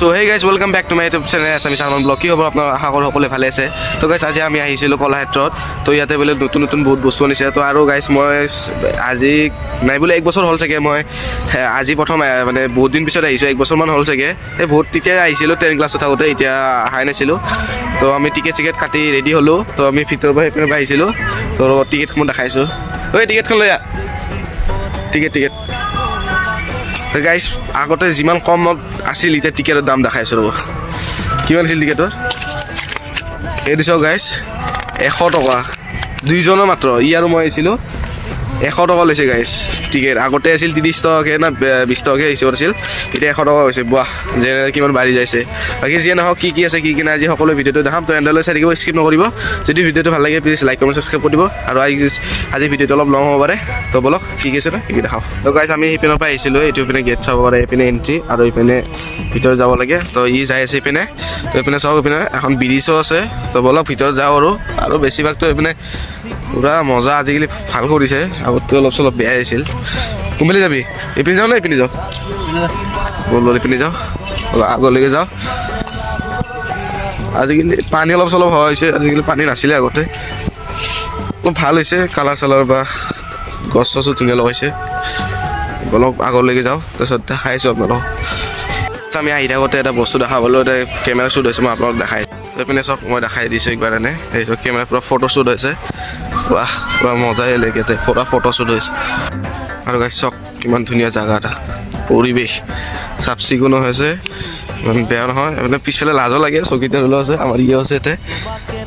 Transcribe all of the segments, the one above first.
So hey guys, welcome back to my YouTube channel Assamese Arman blog. কি হ'ব আপোনাৰ? আশা কৰোঁ সকলোৱে ভালে আছে। তো গাইজ, আজি আমি আহিছিলোঁ কলাক্ষেত্ৰত। তো ইয়াতে বোলে নতুন নতুন বহুত বস্তু আনিছে। তো আৰু গাইজ, মই আজি নাই বোলে এক বছৰ হ'ল চাগে, মই আজি প্ৰথম মানে বহুত দিন পিছত আহিছোঁ। এক বছৰমান হ'ল চাগে। এই বহুত তেতিয়া আহিছিলোঁ 10 ক্লাছত থাকোঁতে, এতিয়া অহাই নাছিলোঁ। তো আমি টিকেট চিকেট কাটি ৰেডি হ'লোঁ। তো আমি ভিতৰৰ পৰা সেইপিনৰ পৰা আহিছিলোঁ। তো টিকেটখন দেখাইছোঁ। ঐ, টিকেটখন লৈ আহ। টিকেট, টিকেট গাইজ, আগতে যিমান কমত আছিল, এতিয়া টিকেটৰ দাম দেখাই আছোঁ, ৰ'ব। কিমান আছিল টিকেটৰ? এই দিছ গাইজ, 100 টকা দুইজনৰ মাত্ৰ। ই আৰু মই আহিছিলোঁ, 100 টকা লৈছে গাইজ টিকেট। আগতে আছিল 30 টকাকৈ না 20 টকাকৈ হিচাপত আছিল, এতিয়া 100 টকা হৈছে। বাহ, যে কিমান বাঢ়ি যাইছে। বাকী যিয়ে নহওক, কি কি আছে, কি কি নাই, আজি সকলো ভিডিঅ'টো দেখাম। তো এণ্ডলৈ চাই থাকিব, স্কিপ নকৰিব। যদি ভিডিঅ'টো ভাল লাগে, প্লিজ লাইক, কমেণ্ট, ছাবস্ক্ৰাইব কৰি দিব। আৰু আজি ভিডিঅ'টো অলপ লং হ'ব পাৰে। তো ব'লক, কি কি আছে না কি কি দেখাওঁ। তো গাইজ, আমি সিপিনৰ পৰা আহিছিলোঁ। এইটো পিনে গেট চাব পাৰে, এইপিনে এণ্ট্ৰি আৰু এইপিনে ভিতৰত যাব লাগে। তো ই যাই আছে এইপিনে। তো এইপিনে চাওক, এইপিনে এখন ব্ৰিজো আছে। তো ব'লক, ভিতৰত যাওঁ। আৰু বেছিভাগতো এইপিনে পূৰা মজা, আজিকালি ভাল কৰিছে, আগতকৈ অলপ চলপ বেয়াই আছিল। কোনফালে যাবি? এইপিনে যাওঁ নে এইপিনে যাওঁ? ব'ল ব'ল, এইপিনে যাওঁ। অলপ আগলৈকে যাওঁ। আজিকালি পানী অলপ চলপ হোৱা হৈছে, আজিকালি পানী নাছিলে আগতে। অলপ ভাল হৈছে, কালাৰ চালাৰ বা গছ চছো ধুনীয়া লগাইছে। অলপ আগলৈকে যাওঁ, তাৰপিছত দেখাই আছোঁ আপোনালোকক। আমি আহি থাকোঁতে এটা বস্তু দেখা পালোঁ, এটা কেমেৰা শ্বুট হৈছে, মই আপোনালোক দেখাই। এইপিনে চাওক, মই দেখাই দিছোঁ একবাৰ। এনে এই চাওক, কেমেৰা পূৰা ফটো শ্বুট হৈছে। বাহ, পূৰা মজাই লাগে ইয়াতে, পূৰা ফটো শ্বুট হৈছে। আৰু গাইজ চাওক, কিমান ধুনীয়া জেগা এটা, পৰিৱেশ চাফ চিকুণো হৈছে, ইমান বেয়া নহয়। মানে পিছফালে লাজো লাগে, চকীদাৰ হ'লেও আছে, আমাৰ ইয়ে আছে ইয়াতে।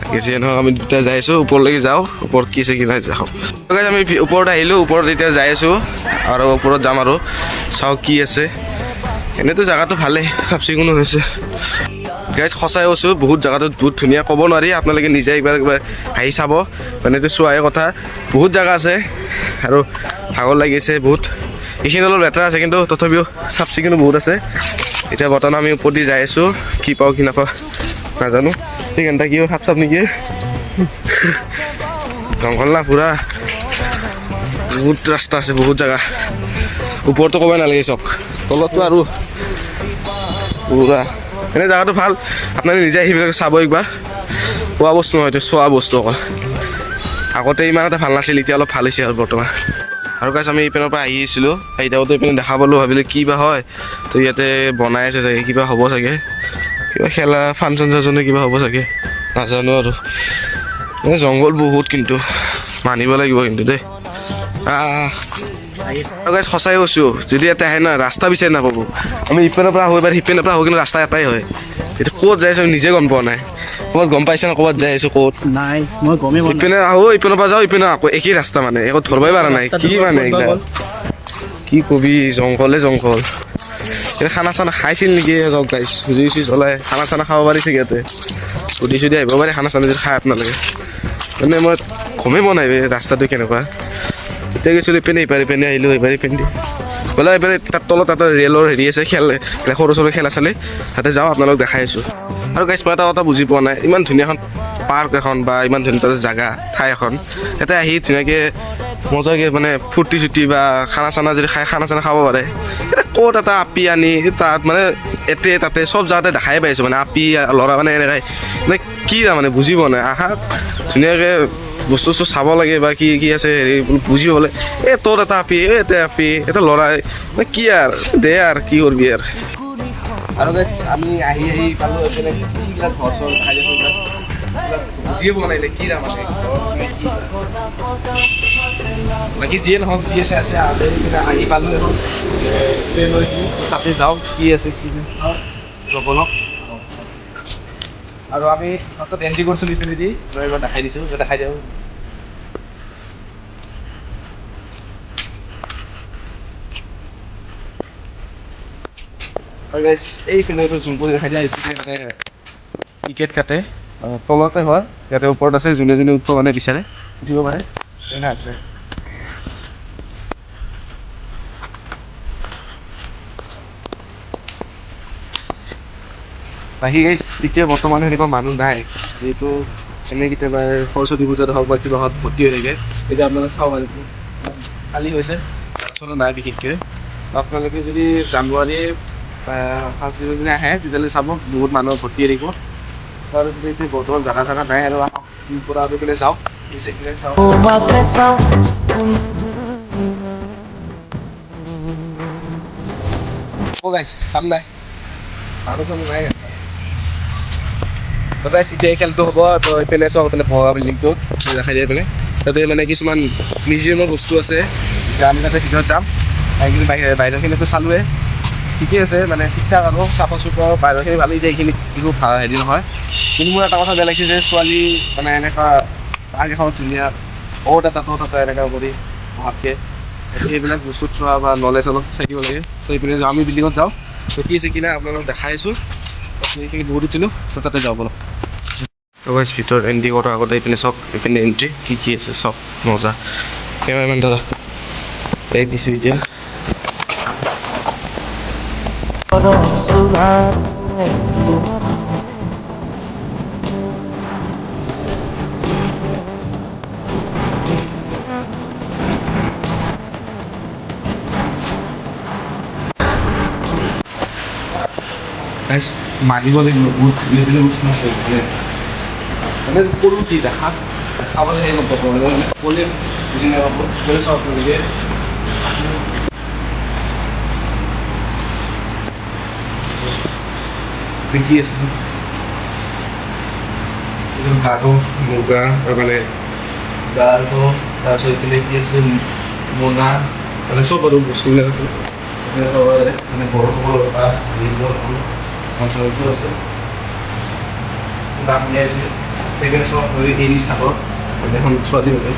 বাকী যিয়ে নহওক, আমি দুটা যাই আছোঁ, ওপৰলৈকে যাওঁ, ওপৰত কি আছে কি নাই যাওঁ। গাইজ, আমি ওপৰত আহিলোঁ, ওপৰত এতিয়া যাই আছোঁ আৰু ওপৰত যাম আৰু চাওঁ কি আছে। এনেইতো জেগাটো ভালেই, চাফ চিকুণো হৈছে। গাইজ, সঁচাই কৈছোঁ, বহুত জেগাটো বহুত ধুনীয়া, ক'ব নোৱাৰি। আপোনালোকে নিজে একবাৰ একবাৰ আহি চাব, মানে এইটো চোৱাই কথা। বহুত জেগা আছে আৰু ভাগৰ লাগিছে বহুত। এইখিনি অলপ লেতেৰা আছে, কিন্তু তথাপিও চাফ চিকুণো বহুত আছে। এতিয়া বৰ্তমান আমি ওপৰত দি যাই আছোঁ, কি পাওঁ কি নাপাওঁ নাজানো। সেইকাৰণে কি সাপ চাপ নেকি? জংঘল না পুৰা, বহুত ৰাস্তা আছে, বহুত জেগা। ওপৰতো ক'বই নালাগে চাওক, তলততো আৰু পুৰা। এনে জেগাটো ভাল, আপোনালোকে নিজে আহি পেলাই চাব একবাৰ। খোৱা বস্তু নহয়, এইটো চোৱা বস্তু অকল। আগতে ইমান এটা ভাল নাছিল, এতিয়া অলপ ভাল হৈছে আৰু বৰ্তমান। আৰু গাইজ, আমি এইপিনৰ পৰা আহি আছিলোঁ, আহি থাকোঁতে এইপিনে দেখা পালোঁ, ভাবিলোঁ কি বা হয়। তো ইয়াতে বনাই আছে চাগে, কিবা হ'ব চাগে, কিবা খেলা ফাংচন চাংচনে কিবা হ'ব চাগে, নাজানো আৰু। মানে জংঘল বহুত, কিন্তু মানিব লাগিব কিন্তু দেই। আৰু গাইজ, সঁচাই কৈছোঁ, যদি ইয়াতে আহে না, ৰাস্তা বিচাৰি নাপাব। আমি ইপিনৰ পৰা আহোঁ, এবাৰ সিপিনৰ পৰা আহোঁ, কিন্তু ৰাস্তা এটাই হয়। এতিয়া ক'ত যাই আছোঁ নিজে গম পোৱা নাই। ক'ৰবাত গম পাইছে না ক'ৰবাত যাই আছোঁ ক'ত? নাই, মই গমেই পোৱা নাই। ইপিনে আহোঁ, ইপিনৰ পৰা যাওঁ, ইপিনে আকৌ একেই ৰাস্তা, মানে একো ধৰবাই পৰা নাই। কি মানে এইগিলা কি কবি, জংঘলে জংঘল। এতিয়া খানা চানা খাইছিল নেকি? যাওক গাইজ, জুই চুই জ্বলাই খানা চানা খাব পাৰিছে। ইয়াতে সুধি চুধি আহিব পাৰি, খানা চানা যদি খাই আপোনালোকে। মানে মই গমেই পোৱা নাই বে ৰাস্তাটো কেনেকুৱা। এতিয়া গৈছিলোঁ ইপিনে, ইপাৰ ইপিনে আহিলোঁ, ইপাৰ ইপিনে দি বোলে এইপিনে। তাত তলত এটা ৰেলৰ হেৰি আছে, খেল সৰু সৰু খেলা চালে, তাতে যাওঁ, আপোনালোক দেখাই আছোঁ। আৰু গাইজ, মই এটা কথা বুজি পোৱা নাই, ইমান ধুনীয়া এখন পাৰ্ক এখন বা ইমান ধুনীয়া এটা জেগা ঠাই এখন, ইয়াতে আহি ধুনীয়াকৈ মজাকৈ মানে ফূৰ্তি চুৰ্তি বা খানা চানা যদি খাই, খানা চানা খাব পাৰে। এতিয়া ক'ত এটা আপি আনি তাত মানে এতে তাতে চব জেগাতে দেখাই পাইছোঁ, মানে আপি ল'ৰা মানে এনেকৈ মানে কি মানে বুজি পোৱা নাই। আহা, ধুনীয়াকৈ বস্তু চস্তু চাব লাগে বা কি কি আছে হেৰি বুজি পাব লাগে। এই ত'ত এটা আপি, এই ইয়াতে আপি এটা ল'ৰাই, মানে কি আৰু দে আৰু কি কৰিবি আৰু। আৰু গাইজ, আমি আহি আহি পালোঁ এইপিনে। কিবিলাক ঘৰ চৰ দেখাই দিছোঁ, এইবিলাক বুজিয়ে পোৱা নাই এইবিলাক কি তাৰমানে কি। বাকী যিয়ে নহওক, যি আছে আছে। আহি পালোঁ এখন ট্ৰেইনৰ, তাতে যাওঁ, কি আছে কি নাই ব'লক। আৰু আমি ফাৰ্ষ্টত এণ্ট্ৰি কৰিছিলোঁ ইপিনেদি, মই এবাৰ দেখাই দিছোঁ, দেখাই দিওঁ। আৰু গাইজ, এইপিনে জুম কৰি দেখাই দিয়া, এইপিনে মানে টিকেট কাটে, তলতে হয়, ইয়াতে ওপৰত আছে। যোনে যোনে উঠিব মানে বিচাৰে উঠিব পাৰে। আছে। বাকী গাইজ, এতিয়া বৰ্তমান সেনেকুৱা মানুহ নাই, যিহেতু এনে কেতিয়াবা সৰস্বতী পূজাত হওক বা কিবা হওক ভৰ্তি হৈ থাকে। এতিয়া আপোনালোকে চাব পাৰিব, খালী হৈছে, মানুহ নাই বিশেষকৈ। আপোনালোকে যদি জানুৱাৰী ফাৰ্ষ্ট দিনা আহে তেতিয়াহ'লে চাব বহুত মানুহ ভৰ্তি হৈ থাকিব। আৰু এতিয়া বৰ্তমান জাগা চাগা নাই আৰু পৰা আৰু এইপিনে যাওঁ, চাওঁ। গাইছ কাম নাই আৰু কোনো নাই। তো গাইছ এতিয়া এই খেলটো হ'ব। তো এইপিনে চাওক, এইপিনে ভগা বিল্ডিংটোত দেখাই দিয়ে এইপিনে তাতে মানে কিছুমান মিউজিয়ামৰ বস্তু আছে। এতিয়া আমি তাতে ভিতৰত যাম। কিন্তু বাহিৰৰখিনিতো চালোৱে, ঠিকে আছে মানে ঠিক ঠাক আৰু চাফা চুফা বাহিৰৰখিনি ভালেই। এতিয়া এইখিনি একো ভাল হেৰি নহয়। কিন্তু মোৰ এটা কথা বেয়া লাগিছে যে ছোৱালী মানে এনেকুৱা পাৰ্ক এখনত ধুনীয়া অ'ত এটা ত'ত এটা এনেকুৱা কৰি ভালকৈ সেইবিলাক বস্তুত চোৱা বা নলেজ অলপ থাকিব লাগে। তো এইপিনে যাওঁ, আমি বিল্ডিঙত যাওঁ। তো কি আছে কি নাই আপোনালোকক দেখাই আছোঁ। এইখিনি বহুত উঠিলোঁ, তো তাতে যাওঁ বলক। তো গাইছ ভিতৰত এণ্ট্ৰি কৰাৰ আগতে এইপিনে চাওক, এইপিনে এণ্ট্ৰি কি কি আছে চব মজা। কেমেৰামেন দাদা এই দিছোঁ এতিয়া। গাইছ মানিব লাগিব, বহুত ধুনীয়া ধুনীয়া বস্তু আছে। মানে মানে ক'লো কি দেখা দেখাবলৈ সেই গম পাব, মানে ক'লে বুজি নাপাব। ক'লে চাওক আপোনালোকে কি আছে। এইটো গাৰো মুগা মানে গাৰো, তাৰপিছত এইপিনে কি আছে মোনা, মানে চব আৰু বস্তুবিলাক আছে। এইপিনে চাব পাৰে মানে বড়োসকলৰ বা অঞ্চলতো আছে, দাম দিয়া আছে। সেইপিনে চব এৰী চাদৰ মানে এখন ছোৱালী মানে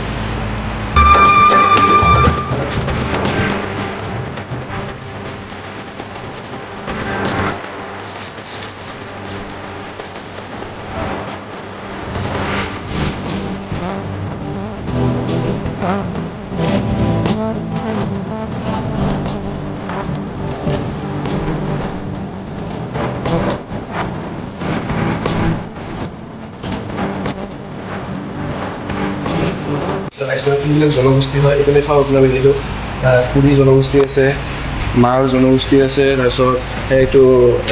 কোনবিলাক জনগোষ্ঠী হয় এইপিনে চাওক আপোনালোকে। এইটো কুৰি জনগোষ্ঠী আছে, মাৰ জনগোষ্ঠী আছে, তাৰপিছত এইটো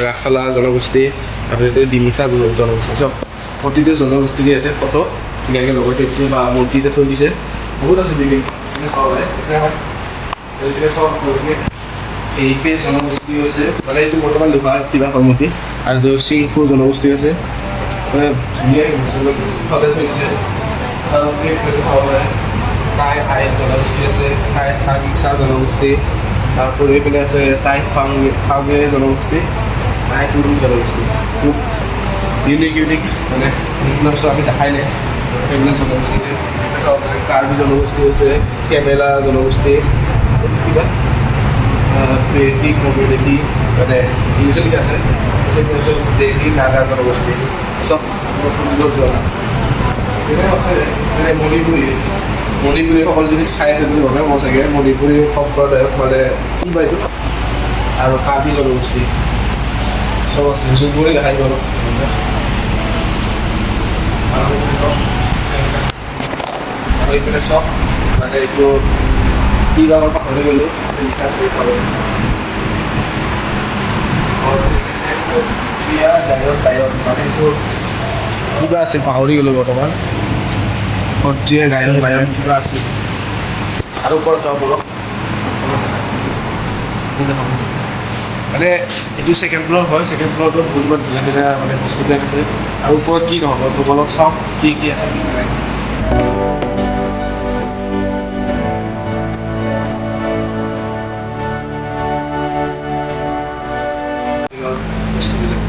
ৰাখালা জনগোষ্ঠী আৰু এইটো ডিমিচা জনগোষ্ঠী। চব প্ৰতিটো জনগোষ্ঠীৰে ইয়াতে ফটো ধুনীয়াকৈ লগাই থৈ দিছে বা মূৰ্তি এটা থৈ দিছে। বহুত আছে বিভিন্ন চাব পাৰে। এইপিনে চাওক আপোনালোকে এইপে জনগোষ্ঠী আছে, মানে এইটো বৰ্তমান লোহাৰ কিবা মূৰ্তি। আৰু এইটো চিংফু জনগোষ্ঠী আছে, মানে ধুনীয়াকৈ বস্তুবিলাক সজাই থৈ দিছে। তাৰোপৰি এইফালে চাব পাৰে টাই আই জনগোষ্ঠী আছে, টাই ফাংচা জনগোষ্ঠী, তাৰোপৰি এইপিনে আছে টাই ফাং ফাংৱে জনগোষ্ঠী, টাই টুৰু জনগোষ্ঠী। খুব ইউনিক ইউনিক মানে যোনবিলাক বস্তু আমি দেখাই নাই সেইবিলাক জনগোষ্ঠী আছে। চাব পাৰে কাৰ্বি জনগোষ্ঠী আছে, খেমেলা জনগোষ্ঠী, কিবা পেটি কমিউনিটি মানে ইংলিছত লিখা আছে। সেইবোৰ আছে জেলি নাগা জনগোষ্ঠী, চব নতুন যোৱা এইবিলাক আছে। মানে মণিপুৰী, মণিপুৰীসকল যদি চাই আছে বুলি গমে পাব চাগে, মণিপুৰী সম্প্ৰদায়ক মানে কি বা এইটো আৰু কাৰ্বি জনগোষ্ঠী চব আছে। জুম কৰি দেখাই দিব অলপ। আৰু এইপিনে চব মানে এইটো কি বা পাহৰি গ'লোঁ, লিখা আছে গায়ক গায়ক মানে এইটো কিবা আছিল পাহৰি গ'লোঁ বৰ্তমান। সত্ৰীয়া গায়ক গায়ক কিবা আছিল। আৰু ওপৰত যাওঁ বলক। মানে এইটো ছেকেণ্ড ফ্ল'ৰ হয়, ছেকেণ্ড ফ্ল'ৰটোত বহুত বহুত ধুনীয়া ধুনীয়া মানে বস্তুবিলাক আছে। আৰু ওপৰত কি নহ'ব, অলপ চাওক কি কি আছে কি নাই। বস্তুবিলাক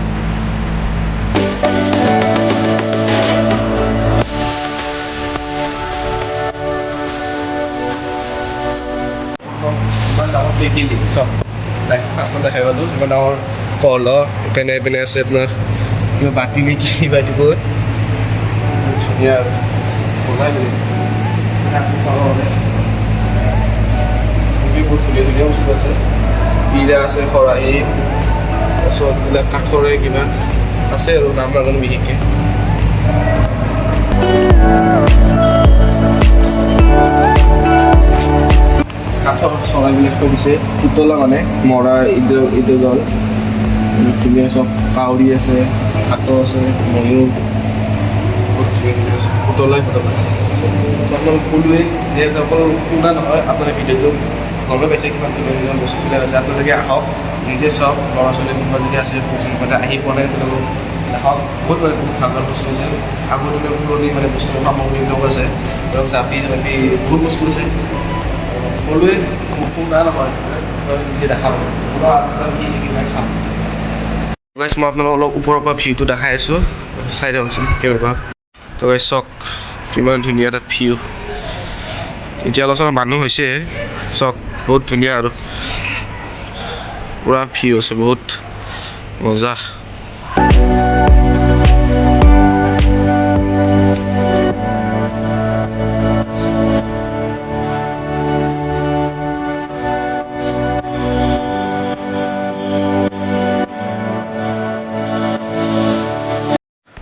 ইমান ডাঙৰ টেকেলি চব ফাৰ্ষ্টত দেখাই পালোঁ, ইমান ডাঙৰ কলহ। এইপিনে এইপিনে আছে আপোনাৰ কিবা বাতি নে কি বা এইটো কয়, ধুনীয়া বনাই দিলে বহুত ধুনীয়া ধুনীয়া বস্তু আছে। পীৰা আছে, খৰাহী, তাৰপিছত এইবিলাক কাঠৰে কিবা আছে আৰু নাম নাজানো বিশেষকৈ। কাঠৰ চৰাইবিলাক থৈ দিছে, পুতলা মানে মৰা ঈদৰ ঈদৰ। ধুনীয়া চব কাউৰী আছে, ভাটৌ আছে, ময়ূৰ, বহুত ধুনীয়া ধুনীয়া আছে, পুতলাই পুতলা। আপোনালোক ক'লোৱেই যিহেতু অকল শুনা নহয়, আপোনালোকে ভিডিঅ'টো গমে পাইছে কিমান ধুনীয়া ধুনীয়া বস্তুবিলাক আছে। আপোনালোকে আহক, নিজে চাওক। ল'ৰা ছোৱালী কোনোবা যদি আছে, মানে আহি পোৱা নাই, তেওঁলোকক দেখাওক। বহুত মানে বহুত ভাল ভাল বস্তু আছে। আগৰ দিনৰ পুৰণি মানে বস্তু সামগ্ৰীবিলাক আছে, ধৰক জাপি জাপি বহুত বস্তু আছে। ক'লোৱে শুনা নহয়, নিজে দেখাব পুৰা আপোনালোক কি যিবিলাক চাম। গাইছ, মই আপোনালোক অলপ ওপৰৰ পৰা ভিউটো দেখাই আছোঁ, চাই দিয়কচোন কেনেকুৱা। তো গাইছ, চাওক কিমান ধুনীয়া এটা ভিউ। এতিয়া অলপ চলপ মানুহ হৈছে। চাওক, বহুত ধুনীয়া আৰু পূৰা ভিউ আছে, বহুত মজা।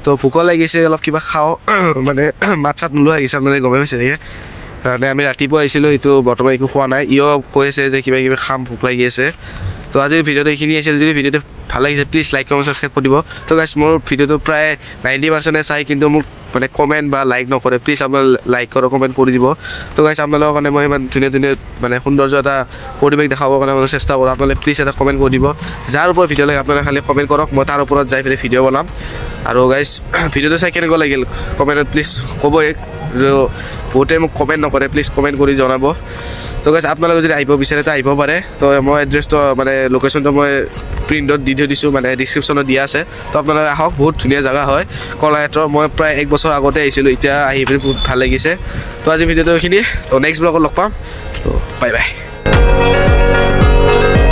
তো ভোকো লাগিছে, অলপ কিবা খাওঁ। মানে মাত চাত নোলোৱা আহিছে, আপোনালোকে গমেই পাইছে চাগে। কাৰণে আমি ৰাতিপুৱা আহিছিলোঁ, সেইটো বৰ্তমান একো খোৱা নাই। ইও কৈ আছে যে কিবা কিবি খাম, ভোক লাগি আছে। তো আজিৰ ভিডিঅ'টো এইখিনি আছিল। যদি ভিডিঅ'টো ভাল লাগিছে, প্লিজ লাইক, কমেণ্ট, ছাবস্ক্ৰাইব কৰি দিব। তো গাইছ, মোৰ ভিডিঅ'টো প্ৰায় 90%-এ চাই, কিন্তু মোক মানে কমেণ্ট বা লাইক নকৰে। প্লিজ আপোনালোকে লাইক কৰক, কমেণ্ট কৰি দিব। তো গাইছ, আপোনালোকৰ কাৰণে মই ইমান ধুনীয়া ধুনীয়া মানে সৌন্দৰ্য এটা পৰিৱেশ দেখাবৰ কাৰণে মই চেষ্টা কৰোঁ। আপোনালোকে প্লিজ এটা কমেণ্ট কৰি দিব। যাৰ ওপৰত ভিডিঅ' লাগে, আপোনালোকে খালি কমেণ্ট কৰক, মই তাৰ ওপৰত যাই পেলাই ভিডিঅ' বনাম। আৰু গাইছ, ভিডিঅ'টো চাই কেনেকুৱা লাগিল কমেণ্টত প্লিজ ক'বই। আৰু বহুতে মোক কমেণ্ট নকৰে, প্লিজ কমেণ্ট কৰি জনাব। তো গাইছ, আপোনালোকে যদি আহিব বিচাৰে তো আহিব পাৰে। তো মই এড্ৰেছটো মানে লোকেশ্যনটো মই প্ৰিণ্টত দি থৈ দিছোঁ, মানে ডিছক্ৰিপশ্যনত দিয়া আছে। তো আপোনালোকে আহক, বহুত ধুনীয়া জেগা হয় কলাক্ষেত্ৰ। মই প্ৰায় এক বছৰ আগতে আহিছিলোঁ, এতিয়া আহি পেলাই বহুত ভাল লাগিছে। তো আজি ভিডিঅ'টো এইখিনি। তো নেক্সট ব্লগত লগ পাম। তো বাই বাই।